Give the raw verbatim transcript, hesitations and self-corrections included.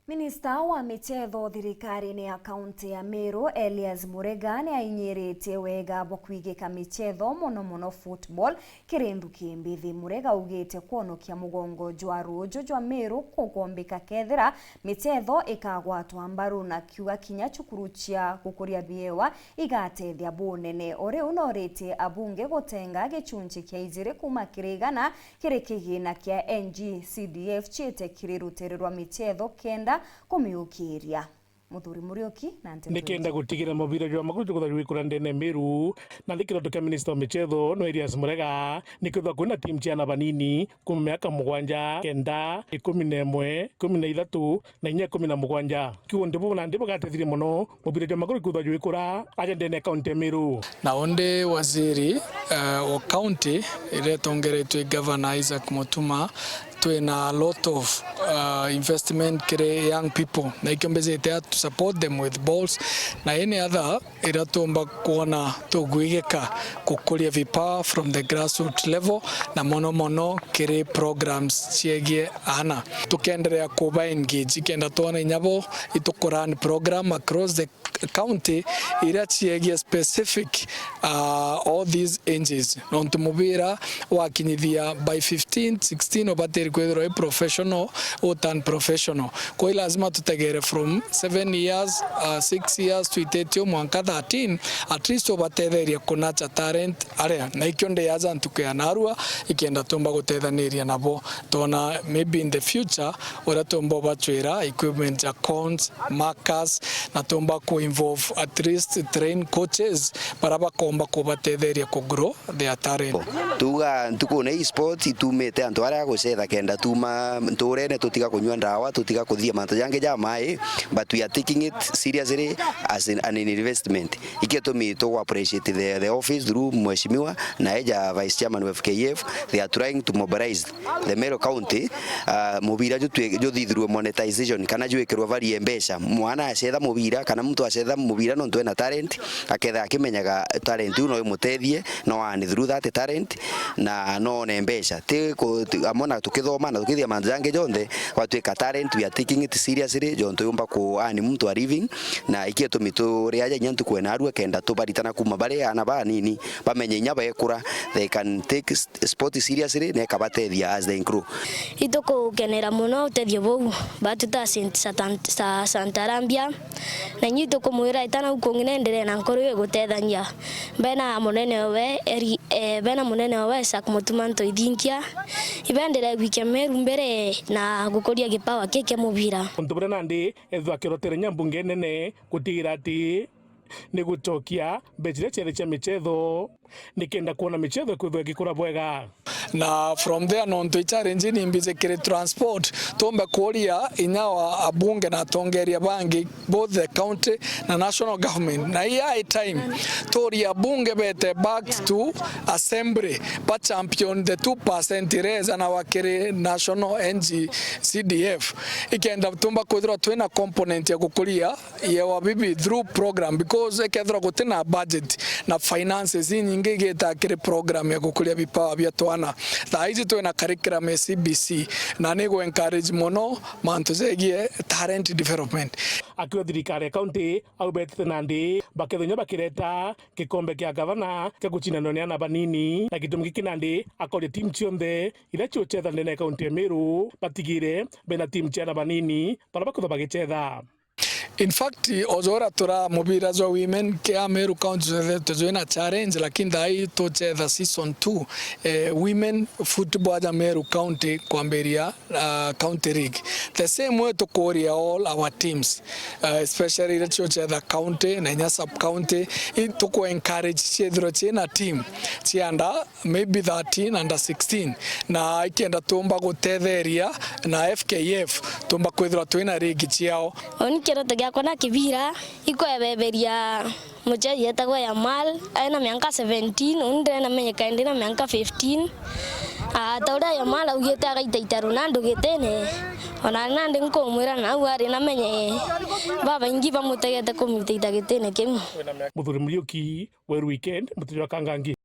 Minista wa michetho thirikarine ya kaunti ya Meru, Elias Murega, ni ainyiritie wega bwa kwigika michetho, mono mono football, kiri nthuki mbithi. Murega augite kwonokia mugongo jwa ruuju jwa Meru kukombika kethira michetho ikagwatwa mbaru, na akiuga kinya cukuru cia gukuria biewa igatethia bunene. O riu noritie abunge gutenga gicunci kia ijiri kuuma kiri igana kiri kigina kia N G C D F ciite kiri rutere rwa michetho kenda kumiukiria. Muthuri Muriuki na nteto Nikenda iiji. Gutigira mubira jwa maguru jukuthagirwa ikura ndene Meru, na ndi kiroto kia minista wa michetho no Elias Murega, nikwithwa kwina timu cia ana banini kuuma miaka mugwanja, kenda, ikumi na imwe, ikumi na ithatu, na inya ikumi na mugwanja. Kiugo ndibu na ndibu gatethirie mono mubira jwa maguru kwithwa jwikura aja ndene ya kaunti ya Meru. Na undi waziri, eh, wa county iria itongeretwe i Governor Isaac Mutuma, twina a lot of, uh, investment kiri young people, na ikio mbijite to support them with balls, na any other iria tuumba kwona tugwigika gukuria vipawa from the grassroots level, na mono mono kiri programs ciegie aana. Tukenderea kuba engage kenda twona inya bo itukurun program across the county iria ciegie specific, uh, all these ages. Nontu mubira wakinyithia by fifteen, sixteen ubatiri kwithirwa i professional, utan professional. Kwa hiyo lazima tutegere from seven years, uh, six years twititio mwanka thirteen, at least ubatetheria kunacha talent aria. Na ikio ndiaja ntuku ya narua, ikenda tumba gutethaniria nabo. Tona maybe in the future, uria tumba ubachwira equipment ya cones, markers, na tumba ku involve at least train coaches, bara bakomba kubatetheria ku grow their talent. Tuga ntuku na hii sport itumite antu aria gucetha kenda tuma nturene, tutiga kunyua ndawa, tutiga kuthia mantu jangi ja mai, but we are taking it seriously as in, an investment. Ikio tumi tugu appreciate the, the office through mheshimiwa na eja vice chairman wa F K F, they are trying to mobilize the Meru County, ah, mubira jutwi-, juthithirwe monetization kana jwikirwe varie mbeca. Mwana acetha mubira kana muntu acetha mubira nontu ena talent, aketha akimenyaga talent iu no imutethie, no earn through that talent, na no one mbeca. Ti ku-, ti-, amwe na tukithoma na tukithia mantu jangi jonthe, gwatwika talent, we are taking it seriously, jontu yumba ku earn muntu a living, na ikio tumi turi aja inya ntuku ena arua kenda tubaritana kuma bari ana banini, bamenye inya bekura, they can take sport seriously na ikabatethia as they grow. Itukukenera mono utethio buu batuta Saint Satan-, Sa-, Santa Arabia, na inyui tukumwira itana u kungi nenderee na nkoro igutethania. Bena munene owe Eri-, eh, bena munene owe Isaac Mutuma Ntoithinkia, ibenderee gwikia Meru mbere na gukuria gipawa kii kia mubira. Untu buria nandi ethwa akirotere nyambunge nene gutigira ati ni gucokia mbeca iria ciari cia michetho, nikenda kwona michetho ikwithwa igikura bwega. Na from there, nontu i challenge ni mbiji kiri transport, tumbe kuria inya wa abunge na atongeria bangi, both the county na national government. Na i high time, turia abunge bete back to assembly, ba champion the two percent raise na wakiri national N G C D F. Ikenda tumba kwithirwa twina component ya gukuria Yewa bibi through program, because ekethirwa gutina budget na finances inyingi igita kiri program ya gukuria bipawa bia twana, thaa iji twina curriculum ya C B C na ni gu encourage mono mantu jegie talent development. Akiuga thirikari ya county au betite nandi bakethenya bakireta gikombe kia gavana kia gucindanwa ni ana banini, na gitumi giki nandi akoria timu cionthe iria ciucetha ndene ya kaunti ya Meru batigire bena timu cia ana banini baria bakwithwa bagicetha. In fact, ojora tura mubira jwa women kia Meru County jwethetwe jwina challenge, lakini thaa ii tuchetha season two, eh, women football ja Meru County kwambiria, uh, county league. The same way tukuria all our teams, uh, especially iria ciuchetha county na inya sub county, i tuku encourage ciethirwe ciina team cia under maybe thirteen, under sixteen, na ikenda tumba gutetheria na F K F, tumba kwithirwa twina league ciao. Uni kiroto giakwa na kibira, ikwebeberia mucheji etagwa Yamal, aina mianka seventeen, uni ndirena menyeka ndi na mianka fifteen. Ah, ta uria Yamal augite agaitaita Ronaldo gitine, ona nandi nkumwira nau ari na menye babaingi bamutegete kumuitaita gitine kiu. Muthuri Muriuki, Weru Weekend, muturia wa Kangangi.